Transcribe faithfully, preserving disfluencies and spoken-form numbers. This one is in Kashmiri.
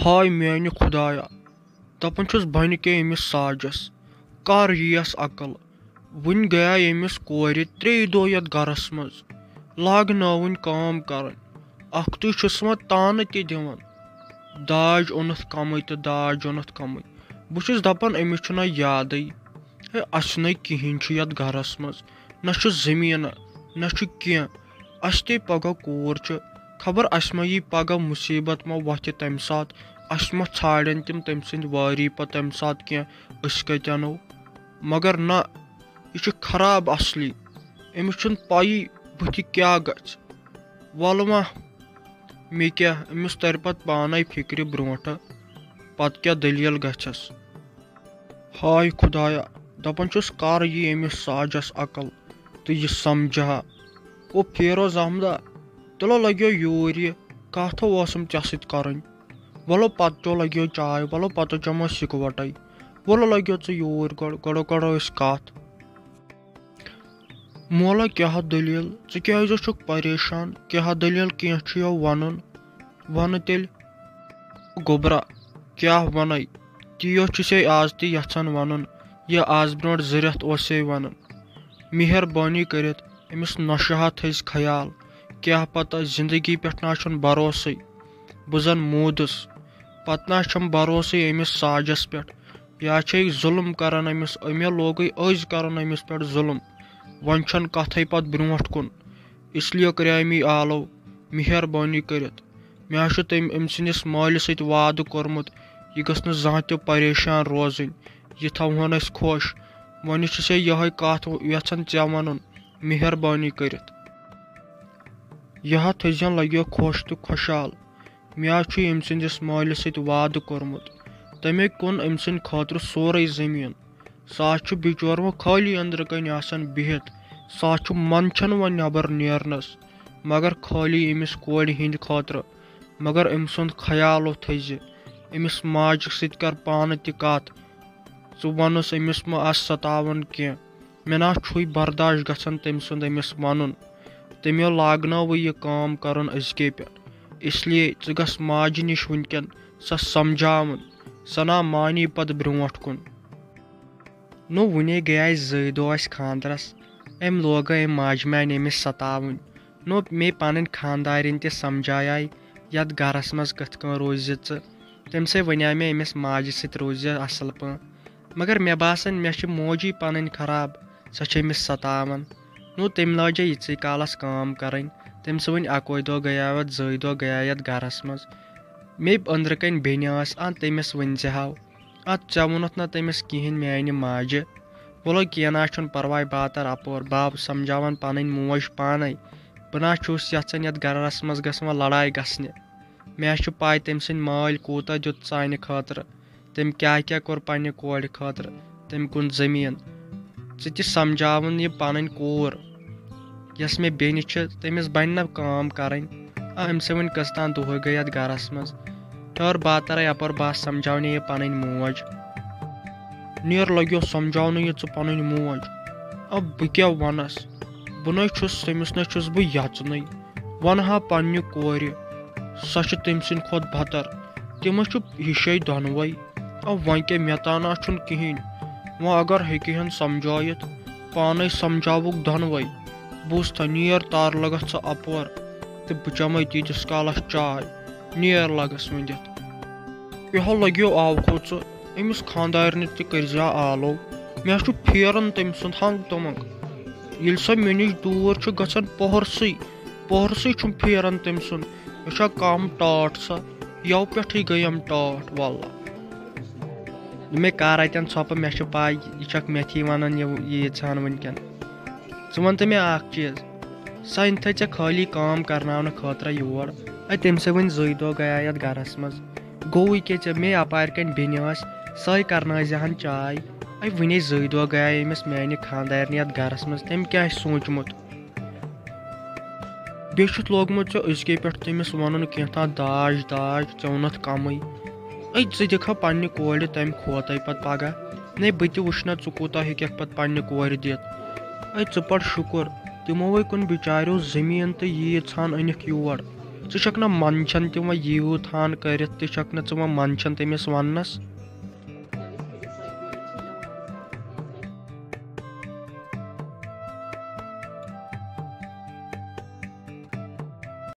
ہاے میانہِ خدایا، دپان چھُس بنہِ کیٛاہ أمِس ساجس؟ کر یِیَس عقل؟ وُنہِ گٔیے أمِس کورِ ترٛیٚیہِ دۄہ یتھ گرس منٛز، لاگنٲوٕنۍ کٲم کرٕنۍ۔ اکھتُے چھُس وۄنۍ تانہٕ تہِ دِوان، داج اوٚنُتھ کمٕے تہٕ داج اوٚنُتھ کمٕے۔ بہٕ چھُس دپان أمِس چھُنہ یادٕے، ہے، اسہِ نَے کِہیٖنۍ چھُ یتھ گرس منٛز، نہ چھُ زٔمیٖنہ، نہ چھُ کینٛہہ۔ اسہِ تہِ پگاہ کوٗر چھِ، خبر اسہِ ما یی پگاہ مُصیٖبت ما وۄتھِ تمہِ ساتہٕ، اسہِ ما ژھانڈن تِم تٔمۍ سٕنٛدۍ وٲری پتہٕ تمہِ ساتہٕ کینٛہہ، أسۍ کتہِ انو؟ مگر نہ، یہِ چھُ خراب اصلی، أمِس چھُنہٕ پَیی بٕتھِ کیٛاہ گژھِ۔ وَلہٕ وۄنۍ، مےٚ کیٛاہ، أمِس تَرِ پَتہٕ پانَے فِکرِ برونٛٹھٕ، پَتہٕ کیٛاہ دٔلیٖل گژھٮ۪س۔ ہاے خدایا، دَپان چھُس، کَر یی أمِس ساجَس عقل تہٕ یہِ سَمجھا۔ او فیروز احمدا، تُلو لَگیو یوٗرۍ یہِ، کَتھ اوسُم ژےٚ سۭتۍ کَرٕنۍ۔ وَلہٕ پَتہٕ چو لَگیو چاے، وَلہٕ پَتہٕ چٮ۪مو أسۍ یِکوَٹَے۔ وَلہٕ لَگیو ژٕ یوٗرۍ، گۄڈٕ، گۄڈٕ کَرو أسۍ کَتھ۔ مولا، کیٛاہ دٔلیٖل؟ ژٕ کیٛازِ چھُکھ پریشان؟ کیٛاہ دٔلیٖل؟ کینٛہہ چھُ یو وَنُن، وَنہٕ تیٚلہِ۔ گوٚبرا، کیٛاہ وَنَے؟ تی یوت چھُسے آز تہِ یَژھان وَنُن، یہِ آز برونٛٹھ زٕ رٮ۪تھ اوسے وَنُن۔ مہربٲنی کٔرِتھ أمِس نۄشہِ ہا تھٲیزِ خیال۔ کیٛاہ پَتہ، زِندگی پٮ۪ٹھ نہ چھُنہٕ بھروسٕے۔ بہٕ زَن موٗدُس، پَتہٕ نہ چھُم بھروسٕے أمِس ساجَس پٮ۪ٹھ۔ یا چھے ظُلُم کَران أمِس، أمۍ لوگُے أزۍ کَرُن أمِس پٮ۪ٹھ ظُلُم۔ وۄنۍ چھَنہٕ کَتھٕے پَتہٕ برونٛٹھ کُن۔ اس لیے کریٛاے مےٚ آلو، مہربٲنی کٔرِتھ۔ مےٚ حظ چھُ تٔمۍ، أمۍ سٕنٛدِس مٲلِس سۭتۍ وعدٕ کوٚرمُت، یہِ گٔژھ نہٕ زانٛہہ تہِ پریشان روزٕنۍ، یہِ تھاوہون أسۍ خۄش۔ وۄنۍ چھُسے یِہوٚے کَتھ یَژھان ژےٚ وَنُن، مہربٲنی کٔرِتھ۔ یہِ ہا تھٲیزٮ۪ن لَگیو خۄش تہٕ خۄشحال۔ مےٚ حظ چھُ ییٚمۍ سٕنٛدِس مٲلِس سۭتۍ وعدٕ کوٚرمُت، تَمے کُن أمۍ سٕنٛدِ خٲطرٕ سورُے زٔمیٖن۔ سُہ حظ چھُ بِچور وۄنۍ خٲلی أنٛدرٕ کَنۍ آسان بِہِتھ، سُہ حظ چھُ منٛدچھان وۄنۍ نٮ۪بر نیرنَس، مگر خٲلی أمِس کورِ ہِنٛدِ خٲطرٕ۔ مگر أمۍ سُنٛد خیال تھٲیزِ، أمِس ماجہِ سۭتۍ کر پانہٕ تہِ کَتھ۔ ژٕ وَنُس أمِس مہ آس ستاوان کینٛہہ۔ مےٚ نہ چھُے برداش گژھان تٔمۍ سُنٛد أمِس وَنُن۔ تٔمۍ لاگنٲوٕے یہِ کٲم کَرُن أزکے پٮ۪ٹھ۔ اس لیے ژٕ گژھ ماجہِ نِش وٕنکٮ۪ن، سۄ سمجھاوُن۔ سۄ نا مانی پتہٕ برونٛٹھ کُن۔ نو وُنے گٔیے زٕے دۄہ اَسہِ خانٛدرس، أمۍ لوگے أمۍ ماجہِ میانہِ أمِس ستاوٕنۍ۔ نو مے پنٕنۍ خانٛدارِنۍ تہِ سمجھایے یتھ گرس منٛز کِتھ کٔنۍ روزِ ژٕ۔ تٔمۍ سٕے ونیاو مےٚ أمِس ماجہِ سۭتۍ روزِ اصل پٲٹھۍ۔ مگر مےٚ باسان مےٚ چھِ موجی پنٕنۍ خراب، سۄ چھِ أمِس ستاوان۔ نو تٔمۍ لٲجے یِژٕے کالس کٲم کرٕنۍ۔ تٔمۍ سُہ وۄنۍ اکوے دۄہ گٔیاو یتھ، زٕے دۄہ گٔیاو یتھ گرس منٛز۔ مے أنٛدرٕ کنۍ بیٚنہِ ٲس، آ، تٔمِس ؤنۍ زِ ہاو، اتھ ژےٚ ووٚنُتھ نہ تٔمِس کِہینۍ میانہِ ماجہِ۔ وَلہٕ کینٛہہ نہ چھُنہٕ پرواے، بہٕ ہا ترٕ اپور، بہٕ ہا سمجھاون پنٕنۍ موج پانے۔ بہٕ نہ چھُس یژھان یتھ گرس منٛز گژھِ وۄنۍ لڑاے گژھنہِ۔ مےٚ چھُ پاے تٔمۍ سٕنٛدۍ مٲلۍ کوٗتاہ دیُت سانہِ خٲطرٕ، تٔمۍ کیٛاہ کیٛاہ کوٚر پننہِ کورِ خٲطرٕ، تٔمۍ کُن زٔمیٖن۔ ژٕ تہِ سمجھاوُن یہِ پنٕنۍ کوٗر، یۄس مےٚ بیٚنہِ چھِ، تٔمِس بنہِ نہ کٲم کرٕنۍ۔ آ، أمۍ سٕے وۄنۍ کٔژ تام دۄہے گٔے یتھ گرس منٛز۔ ٹھٔہر، بہٕ ہا ترے اپور، بہٕ ہا سمجھاونے یہِ پنٕنۍ موج۔ نیر لگیو سمجھاونہٕ یہِ ژٕ پنٕنۍ موج۔ اب بہٕ کیٛاہ ونس؟ بہٕ نَے چھُس، تٔمِس نَے چھُس بہٕ یژھنٕے۔ وَنہٕ ہا پننہِ کورِ، سۄ چھِ تٔمۍ سٕنٛدِ کھۄتہٕ بہتر۔ تِم چھِ ہِشے دۄنوَے۔ اب وۄنۍ کیٛاہ، مےٚ تام نہ چھُنہٕ کِہیٖنۍ۔ وۄنۍ اگر ہیٚکہِ ہن سمجھٲیِتھ، پانے سمجھاوُکھ دۄنوَے۔ بوٗزتھا، نیر تار لگس ژٕ اپور تہٕ بہٕ چمے تیٖتِس کالس چاے۔ نیر لگس وۄنۍ دِتھ۔ یِہو لگیو آوکھو ژٕ أمِس خانٛدارنہِ تہِ کٔرۍ زِ آلو۔ مےٚ چھُ پھیران تٔمۍ سُنٛد ہنٛگ تہٕ منٛگ۔ ییٚلہِ سۄ مےٚ نِش دوٗر چھِ گژھان پۄہرسٕے، پۄہرسٕے چھُم پھیران تٔمۍ سُنٛد۔ یہِ چھا کم ٹاٹھ سۄ؟ یَوٕ پٮ۪ٹھٕے گٔیم ٹاٹھ واللہ۔ مےٚ کر اتٮ۪ن ژھۄپہٕ، مےٚ چھِ پاے یہِ چھکھ مےٚ تھی ونان یہِ، یہِ ییٖژہن وٕنکٮ۪ن۔ ژٕ وَن تہٕ مےٚ اَکھ چیٖز، سۄ أنۍ تھٲے ژےٚ خٲلی کٲم کَرناونہٕ خٲطرٕ یور۔ اَے تٔمۍ سٕے وٕنۍ زٕے دۄہ گٔیے یَتھ گَرَس منٛز، گوٚوُے کیٛاہ ژےٚ؟ مے اَپارِ کَنۍ بیٚنہِ ٲس، سۄے کَرنٲوزِ ہَن چاے۔ اَے وٕنے زٕے دۄہ گٔیے أمِس میٛانہِ خانٛدارنہِ یَتھ گَرَس منٛز، تٔمۍ کیٛاہ آسہِ سوٗنٛچمُت؟ بیٚیہِ چھُتھ لوگمُت ژےٚ أزکے پٮ۪ٹھ تٔمِس وَنُن کینٛہہ تام داج داج، ژےٚ ووٚنُتھ کَمٕے۔ أے ژٕ دِکھا پننہِ کورِ تمہِ کھوتَے پتہٕ پگاہ؟ نے، بہٕ تہِ وٕچھِ نا ژٕ کوٗتاہ ہیٚککھ پتہٕ پننہِ کورِ دِتھ۔ أے ژٕ پَر شُکُر، تِموے کُن بِچاریو زٔمیٖن تہٕ ییٖژ ہن أنِکھ یور۔ ژٕ چھکھ نہ منٛدچھان تہِ وۄنۍ یوٗت ہان کٔرِتھ تہِ چھکھ نہٕ ژٕ وۄنۍ منٛدچھان تٔمِس وننس۔